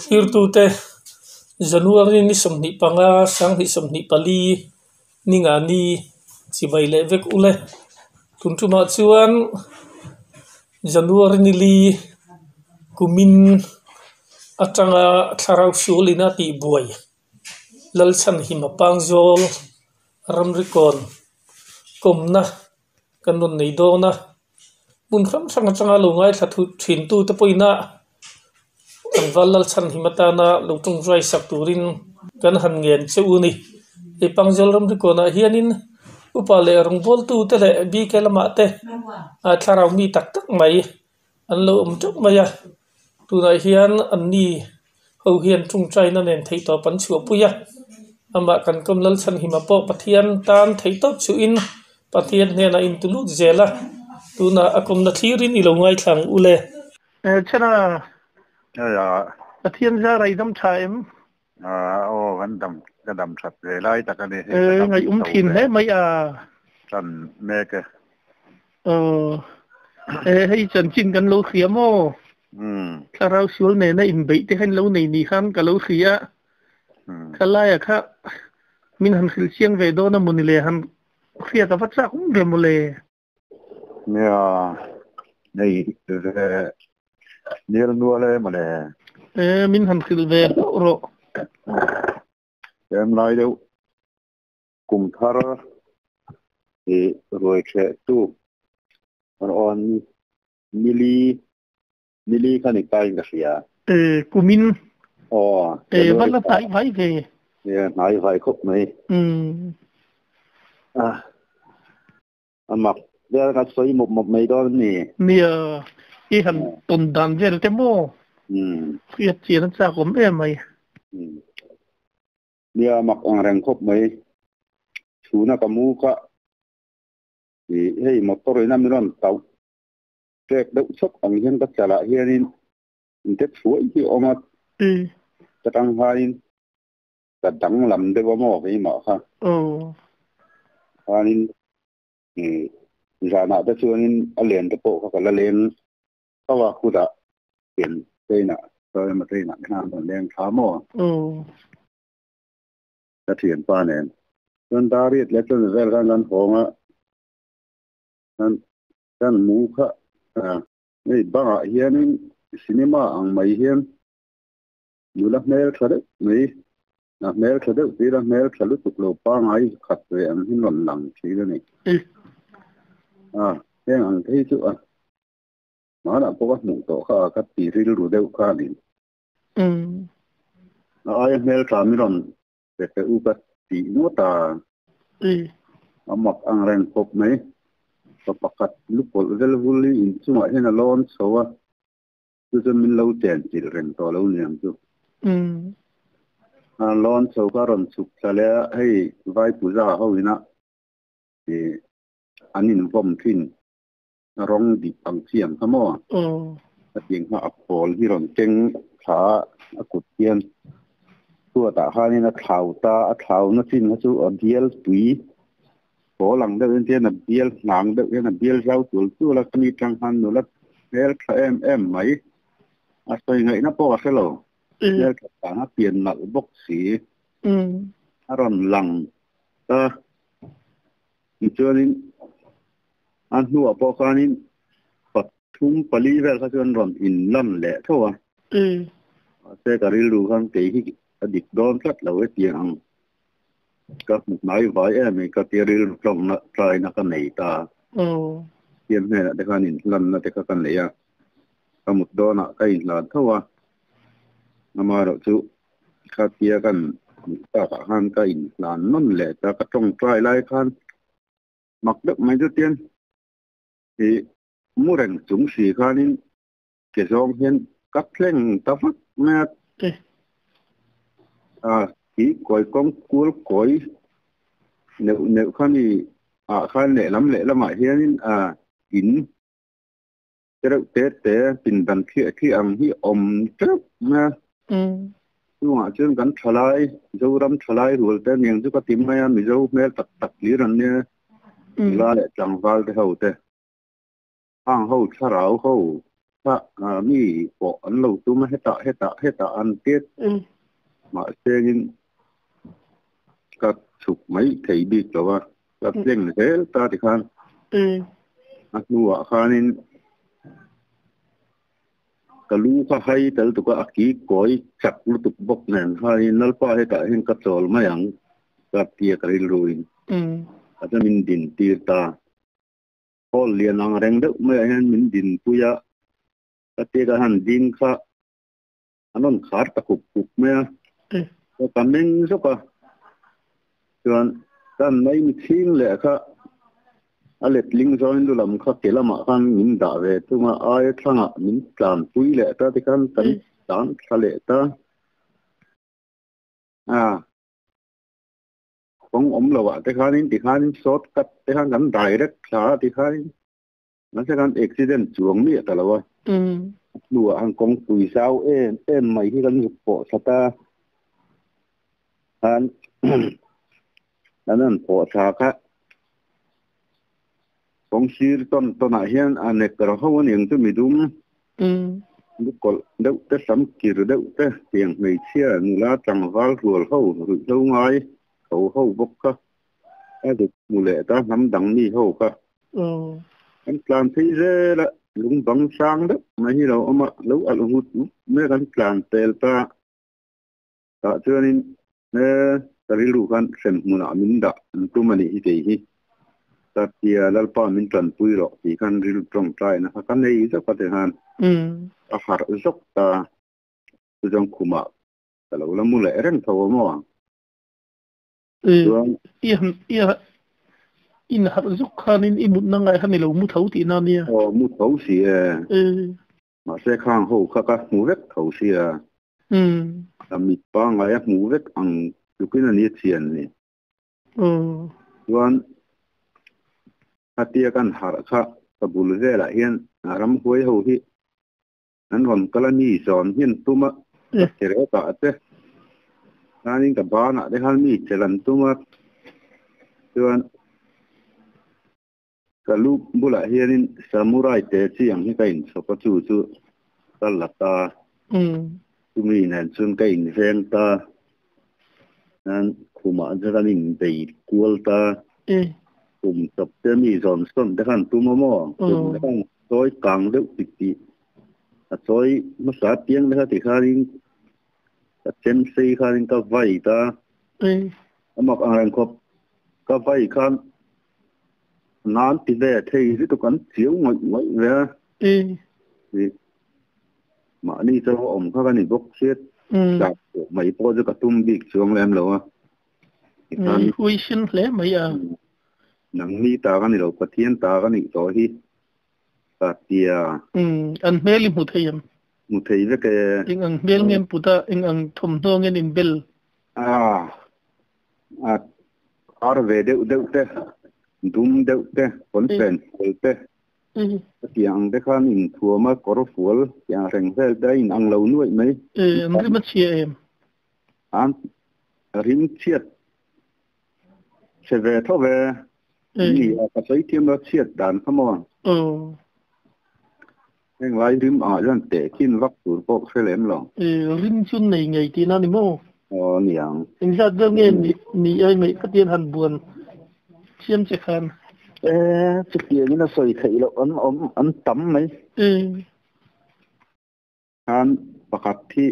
Thirtute January ni 25 2024 ninga ni chibai leh vek ule tun tumah chuan January ni li kumin atanga thlarau sualin a tih buai Lalchhanhima Pangzawl ramrikawn kawmna kan rawn nei dawn a hmun hrang hrang atanga lo ngaithla thin tute pawhin a tlangval Lalchhanhima tana lo tawngtai sak turin kan han ngen che u a ni. Hei Pangzawl ramrikawnah hianin upa leh rawngbawltu te leh bike lamah te thlarau mi tak tak mai an lo awm teuh mai a tunah hian an ni ho hian tawngtaina nen theihtawp an chhuahpui a amah kan kawm Lalchhanhima pawh Pathian tan theihtawp chuhin Pathian hnenah in tulut zel a tunah a kawmna thlirin i lo ngaithla ang ule. Chhana Pathian zara i dam tha em? Aw kan dam ka dam that ve lai tak a ni. Ngaih um thin hle mai a. Tan mek e. Aw hei chanchin kan lo hria maw? Thlarau sual nena inbeih te khan lo nei ni khan ka lo hria. Khalaia kha min han hrilh chiang ve dawn a mawni le han hria ka va chak um ve mawle. Nia nei ve nil nual e mawle. E min han hrilh ve hlauh rawh. Tlem lai deuh kum thar i ruai ṭheh tuk rawn nili nili kha ni ta in ka hria. E kumin. Aw. E va la hnai vai ve. E hnai vai khawp mai. A mak vel ka sawi mawp mawp mai dawn a ni. Nia, i han tawn dan vel te maw? Hriat chian a chak awm em mai. Nia, a mak ang reng khawp mai. Chhuna ka mu kha i hei motor in a min rawn tauh ṭek deuh chawk ang hian ka chalah hianin inte thuai hi a awm a. Ka tang hain ka danglam deuh a maw keimah kha. Khanin zanah te chuanin a len te pawh kha ka la leng tho a kutah pian train-ah sawi train-ah te khan rawn leng thla maw. Ka thianpa nen chuan dar riat leh chuan vel khan kan hawng a kan mu kha hei bangah hianin cinema ang mai hian Nula hmel tha deuh mai, a hmel tha deuh tir a hmel tha lutuk lo pangai khat ve ang hi rawn lang thin a ni. A, heng ang te hi chu a hmanah pawh ka hmuh tawh kha a ka ti rilru deuh kha a ni. A aia hmel tha mi rawn pe teh u ka tih ngawt a, a mak ang reng khawp mai. Pa pakhat lupawlh vel vul hi inchungah hian a lawn chho a. Chu chu min lo chen chilh reng tawh lo niang chu. A lawn chho kha rawn chhuk thla leh a, hei vai puja ho ina ih an invawm thin rawng dik ang chi ang kha maw? A tiang kha a pawl hi rawn keng thla a, a kut hian chhuatah khanin a thlau ta, a thlauna chin kha chu a bial tui pawl ang deuh hian tihian a bial hnang deuh hian a bial zau tul tul a, khami tang khan nula hmel tha em em mai a sawi ngaihna pawh a hre lo, hmel tha tang a pian nalh bawk si a rawn lang ta tichuanin a hnuah pawh khanin pathum pali vel kha chuan rawn inlan leh tho a, mahse ka rilru khan kei hi a dik dawn tlat lo hetiang ang. Ka hmu hnai vai em i ka tia rilru tlawmna tlaina ka nei ta. Thiam hnenah te khan inhlanna te kha ka nei a, ka mut dawnah ka inhlan tho a, amaherawh chu kha tia kan mut takah khan ka inhlan nawn leh ta, ka tawngtai lai khan mak deuh mai chu tian i mu reng chung si khanin Ke zawng hian ka thleng ta vak mai a. A khi kawi kawng kual kawi neuh neuh kha ni ah khan lehlam lehlamah hianin a in te reuh te te pindan thliah thliah ang hi awm teuh mai a. Chungah chuan kan thalai Zoram thalai rual te aniang chu ka ti mai a, Mizo hmel tak tak hlir an nia, nula leh tlangval te ho te. Hang ho thlarau ho. Kha mi pawh an lo tum a hetah hetah hetah an tet mahsengin ka chhuk mai thei bik lo a ka tleng zel ta tikhan a hnuah khanin ka lu kha hai tel tuk a a ki kawi chak lutuk bawk nen khanin Lalpa hetah hian ka chawl mai ang ka tia ka rilruin a chuan min din tir ta. Hall lian ang reng deuh maiah hian min dinpui a, ka tia ka han ding kha an rawn khar ta khup khup mai a, ka meng zawk a, chuan ka han mai mitchhing leh kha a letling zawngin lu lam kha ke lamah khan min dah ve thung a, aia thlangah min tlanpui leh ta tikhan kan tlan thla leh ta a. Kawng awm lo ah te khanin tikhanin short cut te khan kan direct thla a tikhanin nasa khan accident chuang miah ta lo a. A hnuah khan kawngpui zau em em mai hi kan zuk pawh thla ta khan kan han pawh thla kha kawng sir tawn tawn ah hian a nek ro ho aniang chu midum lu kawlh deuh te sam kir deuh te tiang hmeichhia nula tlangval rual ho ruihhlo ngai tho ho bawk kha a zuk hmu leh ta hnam dang mi ho kha an tlan phei zel a lung bang sang deuh mai hi lo awm a lo alh ngut ngut mai a kan tlan pel ta tah chuanin he ka rilru khan hrem hmunah min dah an tum a nih hi kei hi ka tia Lalpa min tanpui rawh tih khan rilru tawngtaina kha ka nei zawk a ti khan a harh zawk ta chu chuan khumah ka lo la mu leh reng tho a maw chuan In harh zuk khanin i mutna ngai kha ni lo mu tho tihna nia. Aw mu tho si e. Mahse khang ho kha ka hmu vek tho sia. Ka mit pangngai a hmu vek ang tlukin a ni chian ni. Chuan khatia kan harh kha ka bul velah hian ramhuai ho hi an rawn kal a mi zawn hian tum a ka kherek ah te chuanin ka banah te khan mi chelh an tum a chuan Ka lu bulah hianin samurai te chi ang hi ka inchhawp a, chu chu ka la ta. Chumi nen chuan ka inveng ta. Chuan khumah chuan kan inbei kual ta. Khum chawp te mi zawn sawn te khan tum a maw? Khum te khan chawi kang deuh ti tih a chawi hmasa piang te kha ti khanin ka chem sei khanin ka vai ta. A mak ang reng khawp ka vai khan Nan ti ve thei lutuk an chiau ngawih ngawih ve a. Mahni chu awm kha ka ni bawk hriat tlak pawh mai pawh chu ka tum bik chuang lem lo a. Hui sin hle mai a. Nangni ta ka ni lo, Pathian ta ka nih tawh hi ka tia. An hmel i hmu thei em? Hmu thei vek e. Eng ang hmel nge an put a, eng ang thawmhnaw nge an inbel? A ar ve deuh deuh te, dum deuh te, pawnfen fual te, hetiang ang te khan inthuam a, kawr fual tiang reng vel te a inang lo nuaih mai. An rim a chhia em? An rim chhiat chhe ve tho ve. Ni a, ka sawi thiam lo chhiat dan kha maw? Heng lai rim angah chuan tehkhin vak tur pawh hre lem lo. Rim chu nei ngei tihna ni maw? Aw niang. Engzat vel nge ni ai ngaih ka tian han buan thiam che khan. E chutiangin a sawi theih loh an awm an tam mai. Khan pakhat hi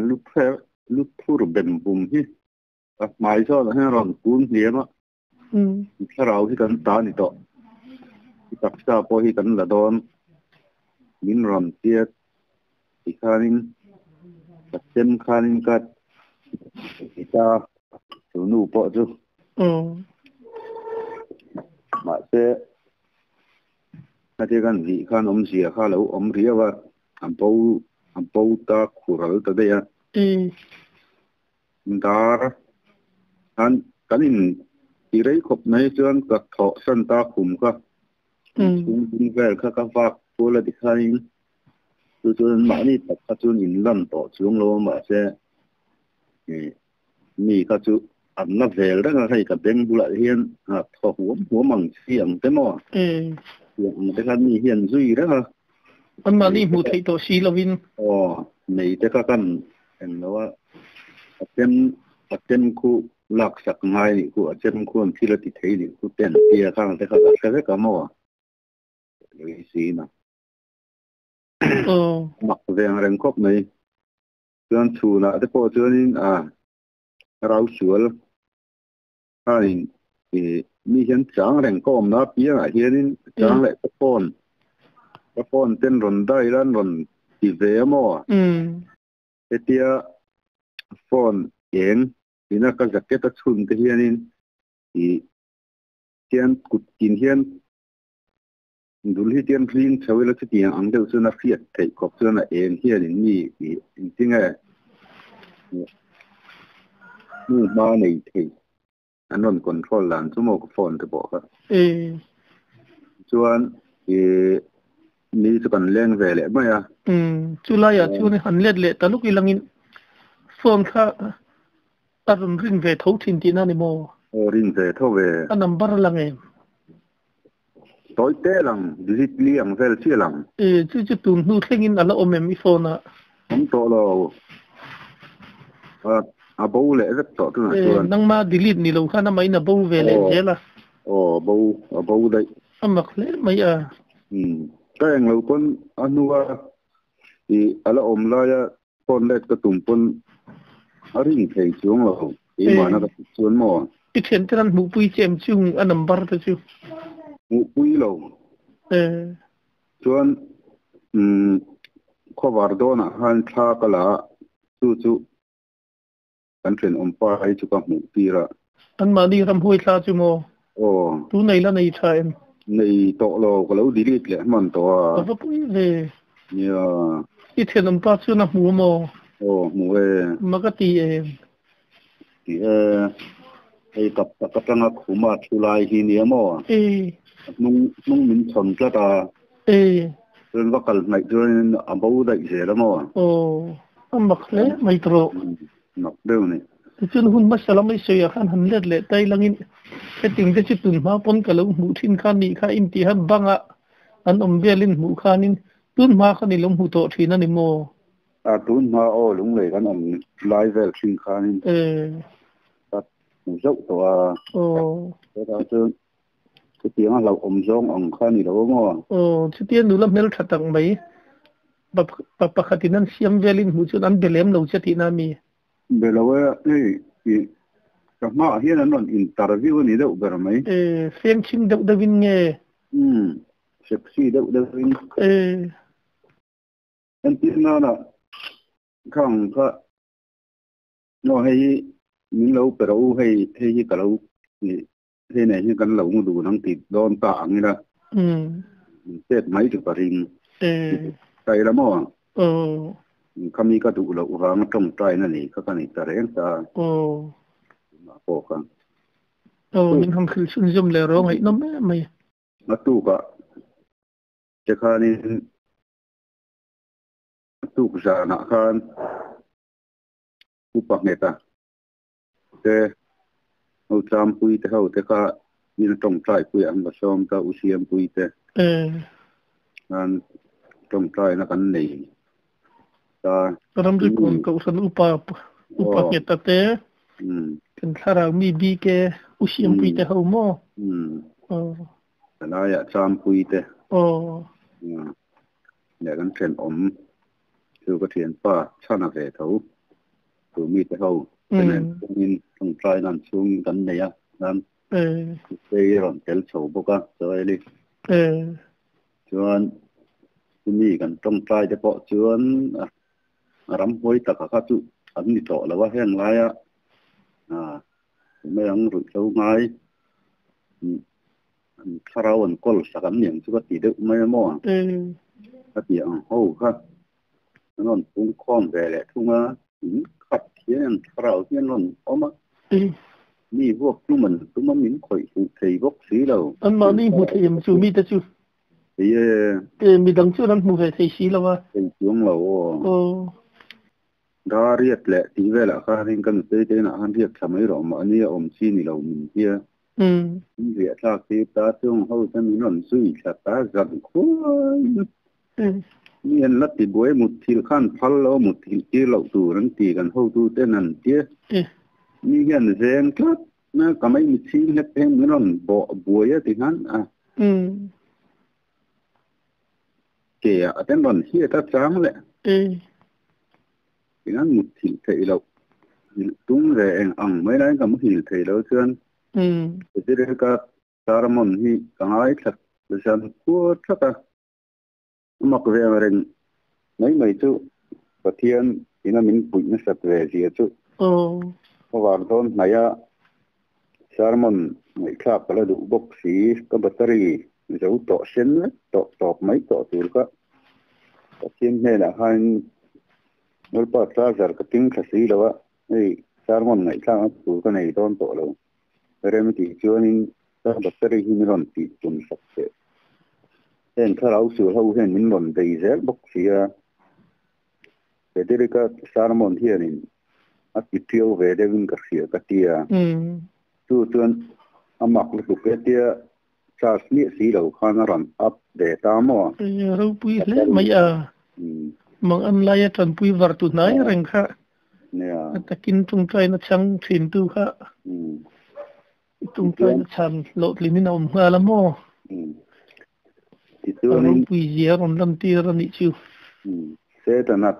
luther lutthur bem bum hi ka hmai zawnah hian rawn kun hliam a. Thlarau hi kan ta ni tawh. I taksa pawh hi kan la dawn. Min rawn tiat ti khanin ka chem khanin ka ti ta chu nu pawh chu. Mahse khatia kan vih khan awmzia kha lo awm riau a, a bo a bo ta khural ta daih a. Dar khan kan in ti rei khawp mai chuan ka thawh san ta khum kha chhung ding vel kha ka vak kual a tikhain chu chuan mahni tak kha chuan in lan tawh chuang lo a mahse mi kha chu an la vel reng a hei ka beng bulah hian thaw huam huam ang chi ang te maw tiang ang te khan mi hian zui reng a. An mahni hmuh theih tawh si lovin. Aw, nei te kha kan eng lo a, a chem a chem khu lak sak ngai nih khu, a chem khuan thil a ti thei nih khu ten tia khang te kha ka hre vek a maw? Lui sin a. Aw. Mak ve ang reng khawp mai. Chuan chhunah te pawh chuanin a rau sual khanin ih mi hian chang reng ka awmna apiangah hianin chang leh ka phone ka phone ten rawn dial a an rawn ti ve a maw? Hetia phone eng ina ka jacket a chhun te hianin ih hian kut tin hian dul hi tian ring chho ila chutiang ang deuh chuan a hriat theih khawp chuan a eng hianin mi ih engtinge hnu hma nei thei an rawn control dan chu maw ka phone te pawh kha. Chuan ih ni chu kan leng ve leh mai a. Chu laiah chuan han let leh ta luk ilangin phone kha a rawn ring ve tho thin tihna a ni maw? Aw ring ve tho ve. A number a lang em? Tawi te lang, digit li ang vel chiah lang. E, chu chu tun hnu thlengin a la awm em i phone ah? Awm tawh lo. A, a bo leh vek tawh tunah chuan. E, nangma delete ni lo khan amah in a bo ve leh zel a. Aw, a bo, a bo daih. A mak hle mai a. Umm, ka eng lo pawn a hnua i a la awm laia phone let ka tum pawn a ring thei chuang lo, keimahna ka tih chuan maw? I thiante an hmuhpui che em chung a number te chu? Hmuhpui lo. Chuan umm khawvar dawnah khan thla ka la a, chu chu kan thenawm pa hi chu ka hmuh tir a. Anmahni ramhuai thla chu maw? Aw. Tu nei la nei tha em? Nei tawh lo, ka lo delete leh hman tawh a. Ka va pui ve. Nia. I thenawm pa chuan a hmu a maw? Aw, hmu e. Ma ka ti em? Ti e. Hei kap tak atanga khuma thu lai hi nia maw? E. Hnung hnung min chhawn tlat a. E. Chuan va kal hnaih chuanin a bo daih zel a maw? Aw, a mak hle mai tawh. Mak deuh ni. Tichuan hun hmasa lam i sawi ah khan han let leh tai langin heting te chu tun hma pawn ka lo hmuh thin kha nih kha inti han bangah an awm velin hmuh khanin tun hma khan i lo hmu tawh thin a ni maw? A tun hma aw lunglei kan awm lai vel thin khanin ka hmu zauh tawh a. Aw. Hetah chuan chutiang a hlauhawm zawng ang kha a ni lo a maw? Aw, chutia nula hmeltha tak mai pa pakhatin an siam velin hmuh chuan an be lem lo che tihna a mi? Be lo e, hei ih ka hmaah hian an rawn interview a ni deuh ber mai. E, feng chhing deuh deuhin nge? Umm, sexy deuh deuhin. E. Entir nana khang kha aw hei hi min lo pe rawh u, hei hei hi ka lo ih Hei nei hi kan lo ngu dun ang tih dawn ta ang ila. Min pek mai chu ka ring. Ka ila maw? Khami ka duh loh vang a tawngtaina nei kha ka nei ta reng ta. Tunah pawh kha. Aw, min han hrilh chhunzawm leh rawh ngaihnawm em mai. A tukah te khanin a tuk zanah khan upa ngheta te ho Tlampui te ho te kha in tawngtai pui ang ka sawm ta U Siampui te khan tawngtaina kan nei ta. Ramri kawn kohhran upa upa ngheta te kan thlarau mi bik e U Siampui te ho maw? Helaiah Tlampui te leh kan thenawm chu ka thianpa chhana ve tho. Tu mite ho te nen chungin tawngtai nan chhungin kan nei a, chuan Hlutei a rawn tel chho bawk a, Joeli. Chuan chumi kan tawngtai te pawh chuan a ramhuai taka kha chu an ni tawh lo a, heng laia mai ang ruihhlo ngai an thlarau an kawl sak an niang chu ka ti deuh mai a maw? Ka ti ang ho kha. An rawn pung khawm ve leh thung a, in khat hian an thlarau hi an rawn awm a, mi vuak tum an tum a, min khawih fuh thei bawk si lo. Anmahni hmu thei em chu mite chu? Thei e. E, midang chuan an hmu ve thei si lo a. Thei chuang lo aw. Aw. Dar riat leh tih velah khanin ka nutei te inah khan riak thla mai rawh mahni a awm chi ni lo min hia. Min riah thlak hi ta chung ho te min rawn zui thla ta zan khuai. Mi an la ti buai mutthilh khan phal lo mutthilh tir loh tur an ti kan hotu ten an tia. Mi hian zeng tlat na ka mai mitchhing hlek te hian min rawn bawh buai a ti khan a. Ke ah ten rawn hriat a chang leh. Tingan mutthilh theih loh hrilh tum ve eng ang mai laiin ka muhil thei lo chuan Federica sermon hi ka ngaithla zan khua thak a, a mak ve ang reng mai mai chu Pathian ina min puih nasat ve zia chu ka var dawn hnaih a, sermon ngaihthlak ka la duh bawk si, ka battery zo tawh sen vek tawh tawp mai tawh tur kha Pathian hnenah khan Lalpa charger ka ting thla si lo a, hei sermon ngaihthlakna tur ka nei dawn tawh lo. Rem tih chuanin ka battery hi min rawn tih tum sak teh. Heng thlarau sual ho hian min rawn bei zel bawk si a. Federica sermon hianin a ti ṭiau ve deuhin ka hria ka ti a. Chu chuan a mak lutuk e tia charge miah si lo khan a rawn up ve ta maw? Ropui hle mai a. Mang an laia ṭanpui var tu hnai reng kha. A takin tawngtaina chhang thintu kha i tawngtaina chhan hlawhtlin in a awm nghal a maw? A ropui zia a rawn lantir a nih chu. Setana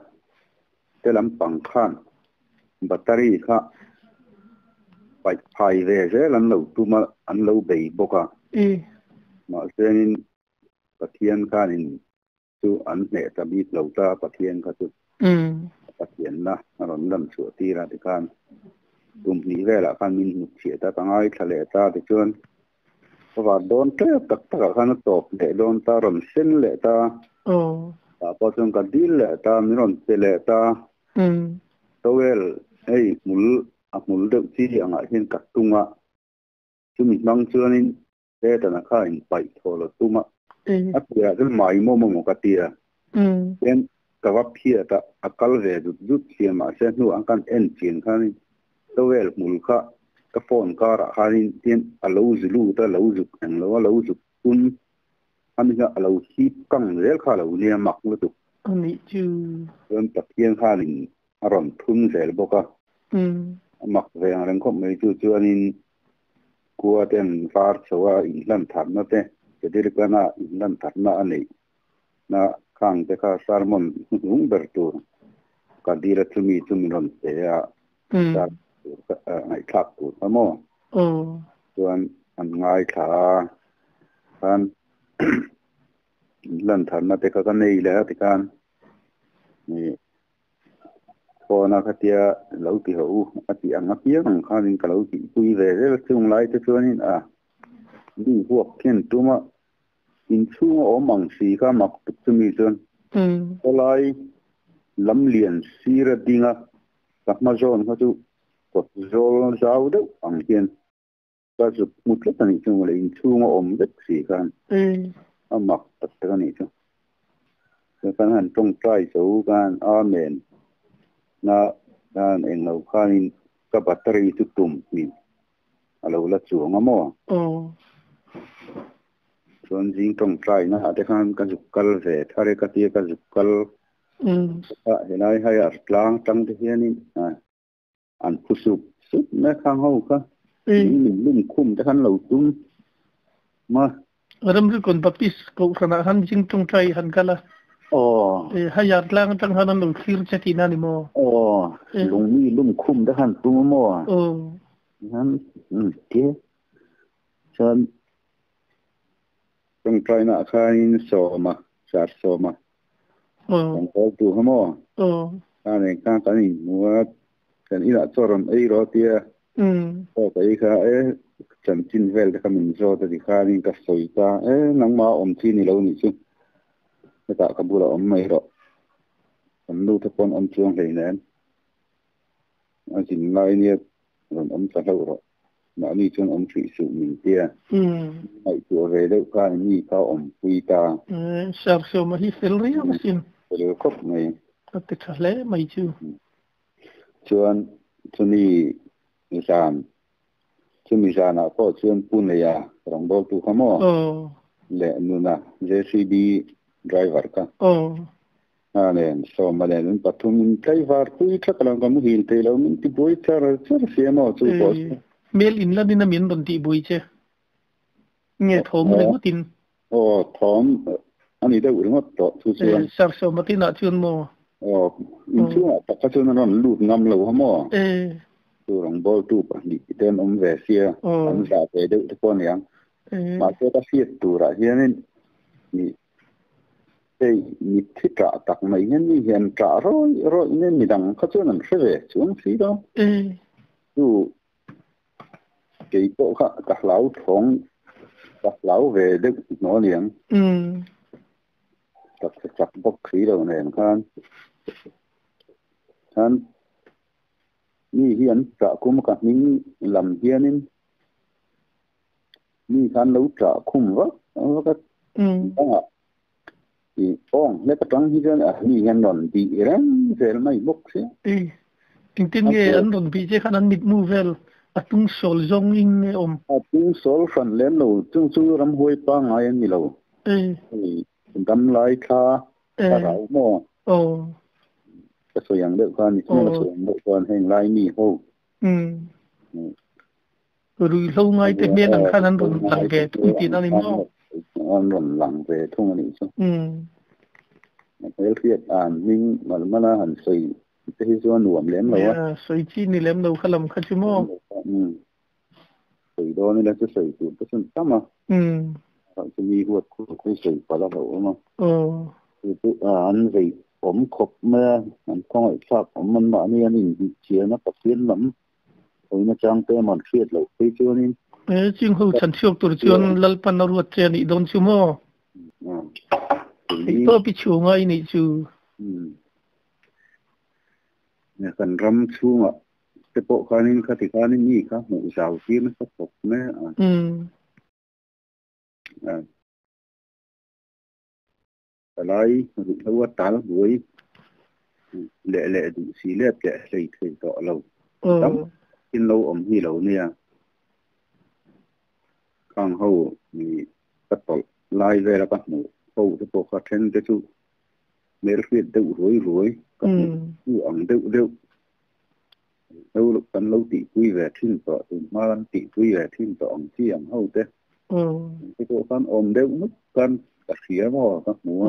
te lampang khan battery kha paih phai ve zel an lo tum a, an lo bei bawk a. Mahsenin Pathian khanin chu an hneh ta bik lo ta, Pathian kha chu a Pathianna a rawn lan chhuah tir a tikhan kum hnih velah khan min hnuk chhiah ta, ka ngaithla leh ta tichuan ka var dawn tep tak takah khan a tawp leh dawn ta, a rawn sen leh ta, tah pawh chuan ka dil leh ta, min rawn pe leh ta, towel hei hmul a hmul deuh chi angah hian ka tung a, chumi hmang chuanin Setana kha in paih thaw lo tum a, a piahah chuan mai maw maw ka ti a, chuan ka va phiat a, a kal ve zut zut sia mahse hnuah an kan en chian khanin towel hmul kha ka phone karah khanin tian a lo zu lut a, lo zuk eng lo a, lo zuk pun ami kha a lo hip kang zel kha a lo nia mak lutuk. A nih chu. Chuan Pathian khanin a rawn thun zel bawk a, a mak ve ang reng khawp mai chu chuanin Khua ten var chho a inhlan tharna te, Kedirikana inhlan tharna a neih na khang te kha sermon hnuhnung ber tur ka dil a chumi chu min rawn pe a, sermon tur ka ngaihthlak tur kha maw? Chuan an ngaithla a, khan inhlan tharna te kha ka nei leh a tikhan Phone a khatia lo ti ho u a tih ang apiang ang khanin ka lo tihpui ve zel a, chung lai te chuanin a mi huak khian tuma inchhung a awm ang si kha mak tuk chumi chuan khawlai lam lian sir a ding a, ka hma zawn kha chu kawt zawl zau deuh ang hian ka zuk hmu tlat a nih chu mawle, inchhung a awm vek si khan a mak tak tak a nih chu. Chuan kan han tawngtai zo khan Amen na khan englo khanin ka battery chu tum hnih a lo la chuang a maw? Chuan zing tawngtai na ah te khan ka zuk kal ve thar e ka tia ka zuk kal a helai haiah tlang tang te hianin An phu sup sup mai khang ho kha. Min min lum khum te khan lo tum ma. Ramrikawn Baptist Kohhranah khan zing tawngtai han kal a. Aw. Hayar tlang atang khan an lo thlir che tihna a ni maw? Aw. Lungmi lum khum te khan tum a maw? Aw. Khan ti chuan tawngtaina ah khanin sawma char sawma Kan kawl tu kha maw? Kha nen khan kan inhmu a, kan inah chaw rawn ei rawh tia chaw ka ei kha e chanchin vel te kha min zawt a ti khanin ka sawi ta e nangmah a awm chi ni lo nih chu hetah ka bulah awm mai rawh kan nu te pawn awm chuang hleinem a zin lai nia rawn awm ta hlauh rawh. Mahni chuan awm hrih suh min tia. Ngaihtuah ve deuh khan mi kha awmpui ta. Sir Sawma hi fel riau asin. Fel khawp mai. A ti tha hle mai chu. Chuan chumi zan, chumi zanah pawh chuan Pu Neia rawngbawltu kha maw? Leh Nuna JCB driver kha. A nen Sawma nen an pathum in tlaivar pui thak lo ka muhil thei lo min ti buai char char sia maw chu pawh chu. Hmel in lan in a min rawn tih bui che nge thawm ringawt in. Aw thawm a ni deuh ringawt tawh chu chuan. Sir Sawma tin ah chuan maw. Aw inchhungah tak kha chuan an rawn lut ngam lo a maw. Chu rawngbawltu pahnih te an awm ve sia an zah ve deuh te pawh a niang. Mahse ka hriat turah hianin Hei mitthi ṭah tak mai hian mi hian ṭah rawih rawih nen midang kha chuan an hre ve chuang si lo. Chu kei pawh kha ka hlau thawng ka hlau ve deuh hnawh aniang. Taksa chak bawk si lo nen khan khan mi hi an ṭah kum ka hming lam hianin Mi khan lo ṭah khum vak vak a, dangah i awng hlek aṭang hi chuan a mi hian rawn bih reng zel mai bawk sia. Engtin nge an rawn bih che khan an mitmu vel a tung sawl zawng in nge awm? A tung sawl hran lem lo, chung chu ramhuai pangngai an ni lo. Dam lai thla thlarau maw? Ka sawi ang deuh khan, i ka sawi ang deuh khan heng lai mi ho. Ruihhlo ngai te hmel ang khan an rawn lang ve thung tihna a ni maw? An rawn lang ve thung a nih chu. Hmelhriat an hming mal mal a han sawi te hi chu a nuam lem lo a. Sawi chi ni lem lo kha lam kha chu maw? Sawi dawn ila chu sawi tur te chuan tam a. Chu mi huat khur khu sawi palh a hlauhawm a. Chu chu an vei awm khawp mai a, an khawngaihthlak awm anmahni an inhnih chian a Pathian lam. Awina chang te man hriat loh phei chuanin. He ching ho chhan chhuak tur chuan Lalpan a ruat che a nih dawn chu maw? Theih tawp i chhunga i nih chu. Kan ram chhungah te pawh khanin khati khanin mi kha hmuh zau tir nasa khawp mai a. Palai ruihhlo a tal buai leh leh duh si let leh hlei thei tawh lo tam takin lo awm hi lo nia. Khang ho ni ka tawlh lai vela ka hmuh ho te pawh kha then te chu hmelhriat deuh ruai ruai ka hmuh hnu ang deuh deuh lo kan lo tihpui ve thin tawh tunhma kan tihpui ve thin tawh ang chi ang ho te te pawh khan awm deuh nuk khan ka hria maw ka hmu a.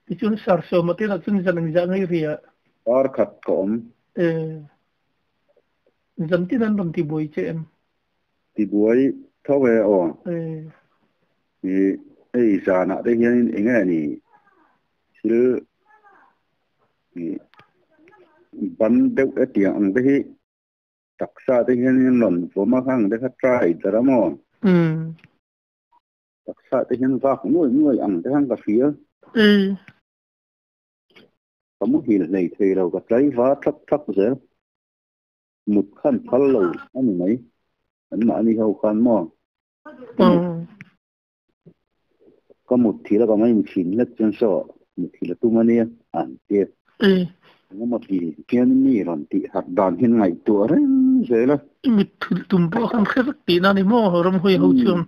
Tichuan Sarsawma te lah chuan zan engzah ngei ri ah. Kar khat ka awm. Zan tin an rawn tibuai che em? Tibuai tho e aw. Hei zanah te hianin eng nge ni thil Ban deuh e tiang ang te hi taksa te hian in rawn vawm a khang te kha try der a maw? Taksa te hian vak nuai nuai ang te khan ka hria. Ka muhil hlei thei lo ka tlai va thak thak zel. Mut khan phal lo a ni mai. An mahni ho khan maw? Ka mut thil a ka ngaih thin hlek chuan saw mut thil a tum a nia an ti a. Engemaw ti hian mi rawn tih harh dan hian ngaihtuah reng zel a. I mit thil tum pawh khan hre vek tihna a ni maw ramhuai ho chuan?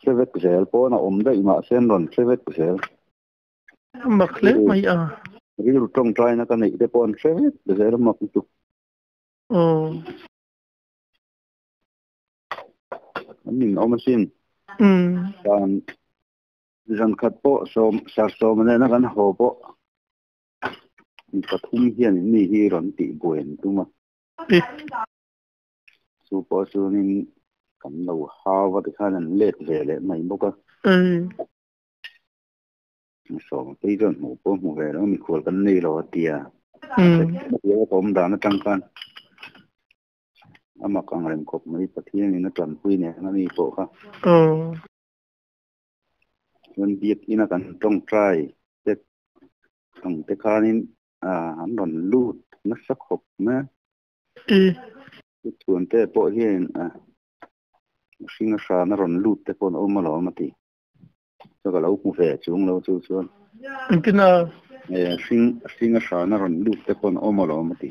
Hre vek zel pawn a awm daih mahse an rawn hre vek zel. Mak hle mai a. Rilru tawngtaina ka neih te pawh an hre vek zel a mak lutuk. An in awm asin. Tan zan khat pawh sawm sar sawm nena kan haw pawh pathum hian mi hi rawn tih buai an tum a. Chu pawh chuanin kan lo hau a tikhan an let ve leh mai bawk a. Sawm phei chuan hmuh pawh hmu ve lo mikhual kan nei lo a tia. A awm dan atang khan. A mak ang reng khawp mai Pathian in a tanpui nen a mi pawh kha. Chuan biakina kan tawngtai te ang te khanin an rawn lut nasa khawp mai a. Chuthuan te pawh hian hring a hran a rawn lut te pawh an awm alawm a ti. Chu ka lo hmu ve chung lo chu chuan. Engtin a? Hring hring a hran a rawn lut te pawh an awm alawm a ti.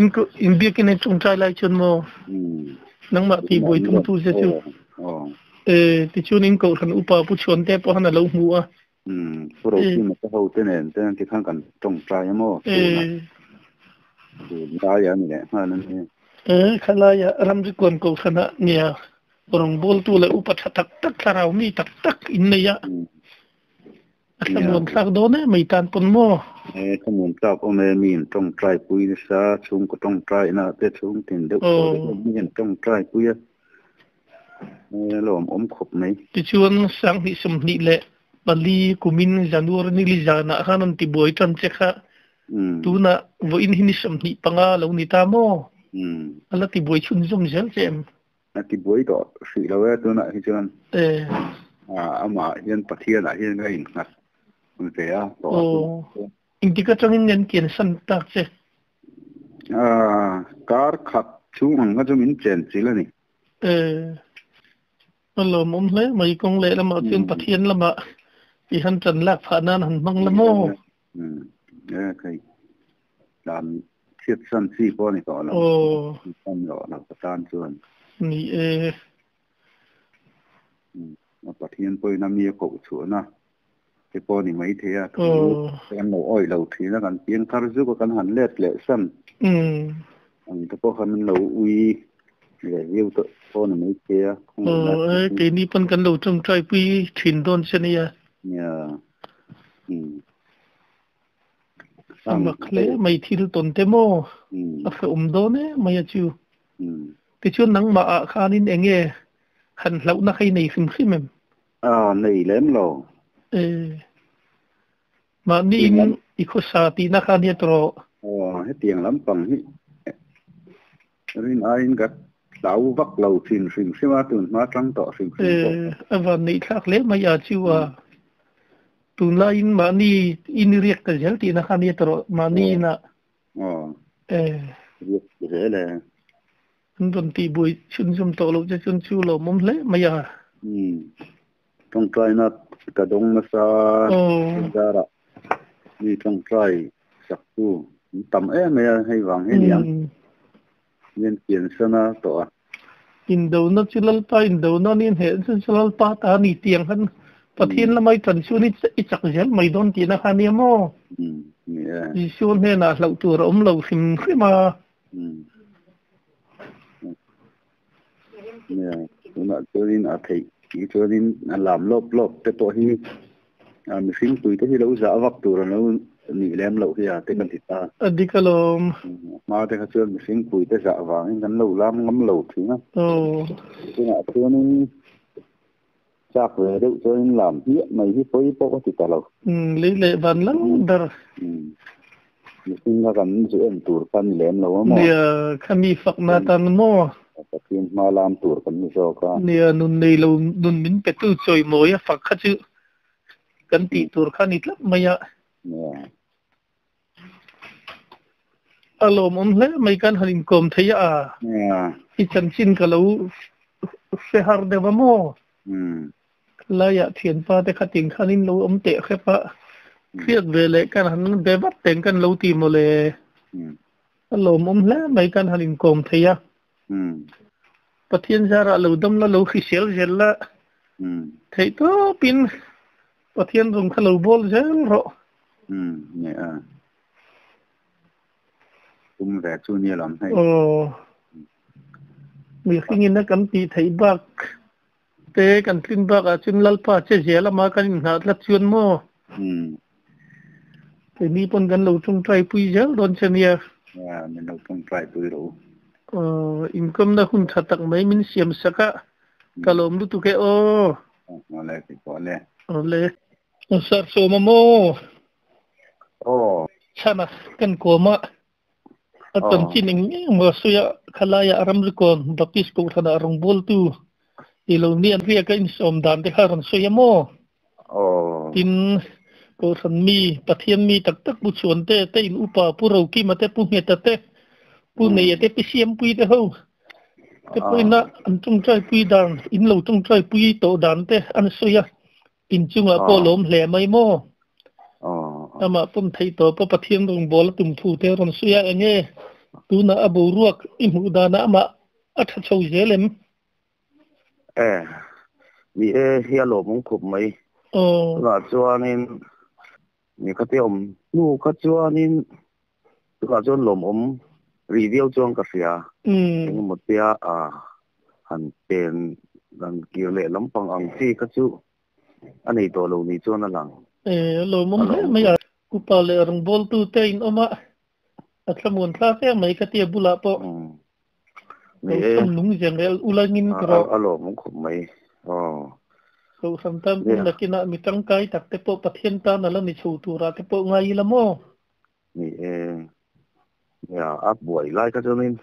In in biakin in tawngtai lai chuan maw? Nangmah tih buai tum tu che chu. Tichuan in kohhran upa Pu Chhuante pawh han a lo hmu a. Um pu Rokima te ho te nen te tikhan kan tawngtai a maw tuna tun lai a ni leh nghal a ni. E khalaia ramri kuan kohhranah nia rawngbawltu leh upa tha tak tak thlarau mi tak tak in nei a a thlamuan thlak dawn em mai tan pawn maw? E thlamuan tlak awm e mi in tawngtai pui nasa chhungkaw tawngtai na te chhung tin deuh tawh te hian mi in tawngtai pui a. E lawmawm khawp mai. Tichuan 2024 kumin January nili zanah khan an tibuai tan che kha tunah vawiin hi ni 25 lo ni ta maw? A la tibuai chhunzawm zel che em? A tibuai tawh hrih lo e tunah hi chuan. Amah hian Pathianah hian ka innghat ve a tawh a tunah chuan. Engtik atangin nge an kiansan tak che? Kar khat chhung ang kha chu min chenchilh a ni. E, a lawmawm hle mai kawng leh lamah chuan Pathian lamah i han tan lak phah nan han hmang la maw? E khai tlan chhiat san chi pawh a ni tawh lo. San loh lo ka tan chuan. Ni e. Pathian pawhin a mi a koh chhuahna te pawh a ni maithei a, thu kan lo awih lo thin a, kan piang thar zuk a, kan han let leh san ang te pawh khan an lo ui leh viau tawh pawh a ni maithei a. Aw e, keini pawn kan lo tawngtai pui thin dawn che nia. Nia, umm. A mak hle mai thil tawn te maw? A hrehawm dawn em mai a chu. Tichuan nangmah ah khanin eng nge han hlauhna kha i nei hrim hrim em? A nei lem lo. E, mahni in i khawsa tihna kha nia tawh. Aw, hetiang lampang hi rin aiin ka hlau vak lo thin hrim hrim a, tun hma tang tawh hrim hrim pawh. E, a van neih thlak hle mai a chu a. Tunlaiin mahni in i riak ta zel tihna kha nia tawh, mahni inah. Aw, riak zel e. An rawn tihbuai chhunzawm tawh loh che chuan chu lawmawm hle mai a. Umm. Tawngtaina ka dawng nasa zarah mi tawngtai saktu an tam em mai a, hei vang hi aniang hian kiansan a tawh a. Indona chu Lalpa indona a ni, hneh chu Lalpa ta a ni tih ang khan Pathian lamah i tan chuan i chak zel mai dawn tihna kha ania maw? Isua hnenah hlauh tur a awm lo hrim hrim a. Nia, tunah chuanin a theih tih chuanin a lam lawp lawp te pawh hi a mihring pui te hi lo zah vak tur an lo nih lem loh hi a te kan ti ta. A dik alawm. Hma te kha chuan mihring pui te zah vangin kan lo lam ngam lo thin a. Tunah chuanin chak ve deuh chuanin lam hmiah mai hi pawi pawh ka ti ta lo. Lei leh van lang ber. Mihring kha kan zu en tur kha ni lem lo a maw? Nia, khami fakna tan maw? Pathian hma lam tur kan ni zawk a. Nia, nun nei lo nun min petu chawimawi a fak kha chu kan tih tur kha ni tlat mai a. Nia. A lawmawm hle mai kan han inkawm thei a. Nia. I chanchin ka lo hre har deuh a maw? Laiah thianpa te khatin khanin lo awm teh hrep a, hriat ve leh kan han be vat teng kan lo ti mawle. A lawmawm hle mai kan han inkawm thei a. Pathian zarah lo dam la, lo hrisel zel la, theih tawpin Pathian rawng kha lo bawl zel rawh. Nia. Tum ve chu nia lam hei. Aw. Mihringin a kan tih theih bak Te kan tlin bakah chuan Lalpa che zel ama kan inhnah tlat chuan maw? Keini pawn kan lo tawngtai pui zel dawn che nia. Nia, min lo tawngtai pui rawh u. Aw, inkawmna hun tha tak mai min siam sak a, ka lawm lutuk e aw. Awle, kei pawh le. Awle. Sir Sawma maw? Aw. Chhana kan kawm a. A chanchin eng eng maw sawi a, khalaiah Ramrikawn Baptist Kohhranah rawngbawltu i lo ni an riak a insawm dan te kha a rawn sawi a maw? Tin, Kohhran mi, Pathian mi tak tak Pu Chhuante te in upa Pu Rokima te, Pu Ngheta te, Pu Neia te, Pi Siampui te ho te pawhin a an tawngtaipui dan, in lo tawngtaipui tawh dan te an sawi a, Inchungah pawh lawm hle mai maw? Amah pawm theih tawp a Pathian rawngbâwl a tum thu te rawn sawi a, eng nge tunah a boruak i hmuh danah amah a ṭha chho zel em? E, ni e, hi a lawmawm khawp mai. Tunah chuanin mi khate awm hnu kha chuanin tunah chuan lawmawm rih viau chuan ka hria. Engemaw tia han pen han kir leh lampang ang chi kha chu a nei tawh lo ni chuan a lang. E, lawmawm hle mai a. Upa leh rawngbawltu te in awm a, a thlamuan thlak em mai ka tia bulah pawh. Ni e. Kohhran nung zel rel ulangin ka rawh. A lawmawm khawp mai. Aw. Kohhran tan hun nakinah mi tangkai tak te pawh Pathian tan a la ni chho turah te pawh ngai ila maw? Ni e. Nia, a buai lai kha chuanin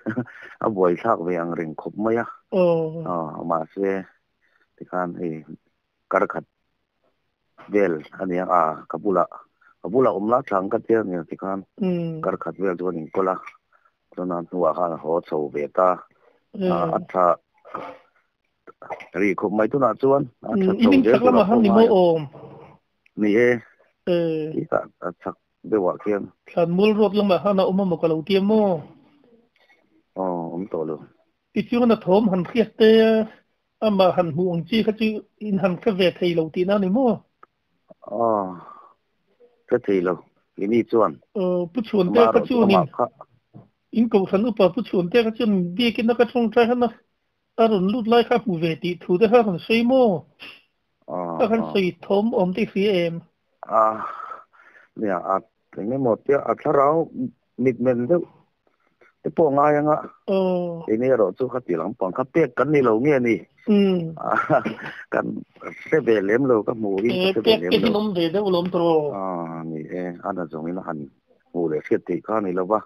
a buai thlak ve ang reng khawp mai a. Aw. Aw, mahse tikhan hei kar khat vel a nia a, ka bulah ka bulah awm la thlang ka tia nia tikhan kar khat vel chu kan inkawl a, chuan a hnuah khan a haw chho ve ta a, a tha rih khawp mai tunah chuan a tha chho zel turah pawh ngai a ni e, tih a chak deuhah khian. Thlanmual road lamah khan a awm a maw ka lo tia maw? Aw, awm tawh lo. Tichuan a thawm han hriat te a, amah han hmuh ang chi kha chu in han hre ve thei lo tihna a ni maw? Aw, hre thei lo, ini chuan. Aw, Pu Chhuante kha chuanin in Kohhran upa Pu Chhuante kha chuan biakin a ka tawngtai han a, a rawn lut lai kha a hmu ve tih thu te kha a rawn sawi maw? Ka han sawi thawm awm te i hria em? A, nia, a Eng emaw tia a thlarau mitmen deuh te pawh ngai anga keini erawh chu khati lampang kha pek kan ni lo nge ni kan hre ve lem lo ka hmuh hi ka hre ve lem lo. Pek te hi awm ve deuh lawm tawh. Ni e, a na zawngin a han hmuh leh hriat theih kha a ni lo va.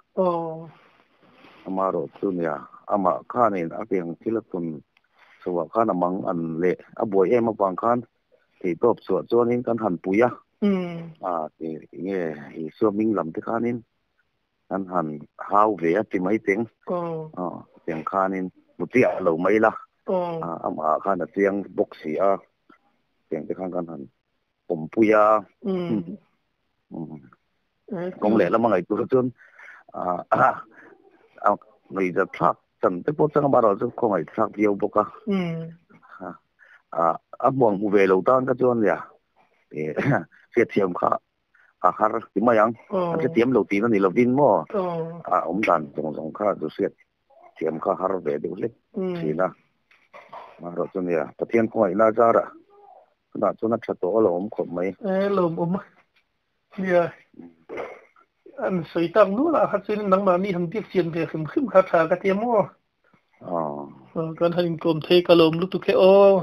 Amaherawh chu nia amah khanin a tiang thil a tawn chhoah khan a mang an leh a buai em avang khan Theihtawp chhuah chuanin kan han pui a, a ti nge Isua hming lam te khanin kan han hau ve a ti mai teng, tiang khanin hmu chiah lo mai la, amah khan a chiang bawk si a, tiang te khan kan han pawmpui a, kawng leh lama ngaihtuah chuan ngaihzat thlak chan te pawh chang amaherawh chu khawngaih thlak viau bawk a, a hmuang hmu ve lo tan kha chuan nia hriatthiam kha a har ti mai ang, an hrethiam lo tihna ni lovin maw a awm dan zawng zawng kha chu hriatthiam kha har ve deuh hlek thin a, amaherawh chu nia Pathian khawngaihna a zar a, tunah chuan a tha tawh a lo awm khawp mai. E lawmawm Nia, an sawi tak nual ah kha chuan nangmahni han biak chian ve hrim hrim kha tha ka ti a maw? Kan han inkawm thei ka lawm lutuk e aw.